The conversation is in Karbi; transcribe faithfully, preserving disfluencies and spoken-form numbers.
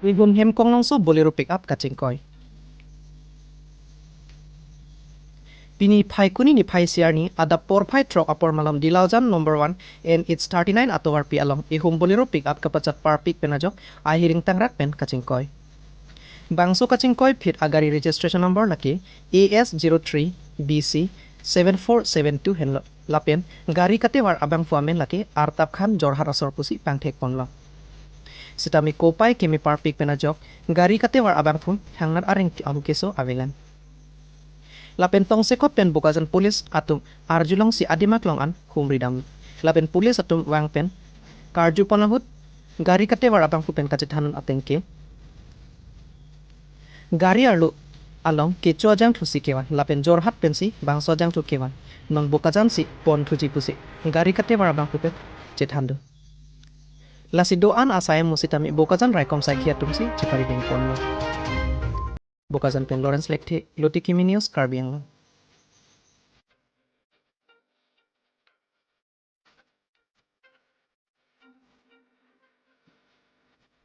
Rihum Hemkonglongso Bolero pickup kachingkoi. Pini Phaikuni niphai isi arni adap porphai throk apor malom Dilaujan number one N H thirty-nine atovarpi along ihum Bolero pickup kapachat parpik pen ajok ahiring tangrak pen kachingkoi. Bangso kachingkoi phit agari registration number lake A S zero three B C seven four seven two henlo. Lapen gari katevar abangphu amen lake Artap Khan Jorhat asor pusi pangthek ponlo. Sitame kopai keme parpik pen ajok gari katevar abangphu thangnat areng ahu keso avelang. Lapen tongsekot pen Bokajan police atum arjulongsi adim aklong an humri dam. Lapen police atum vang pen karju pon ahut gari katevar abangphu pen kachethan ateng ke gari arlo along kecho ajangthusi kevan lapen Jorhat pensi bangso ajangthu kevan, non Bokajan si ponthuji pusi gari katevar abangphu pen chethan do. Lasi do-an asai amo sitame Bokajan raikom saikhi atumsi chepari deng ponlo. Bokajan pen Lawrence Lekthe, Lotiki Mini News, Karbi Anglong.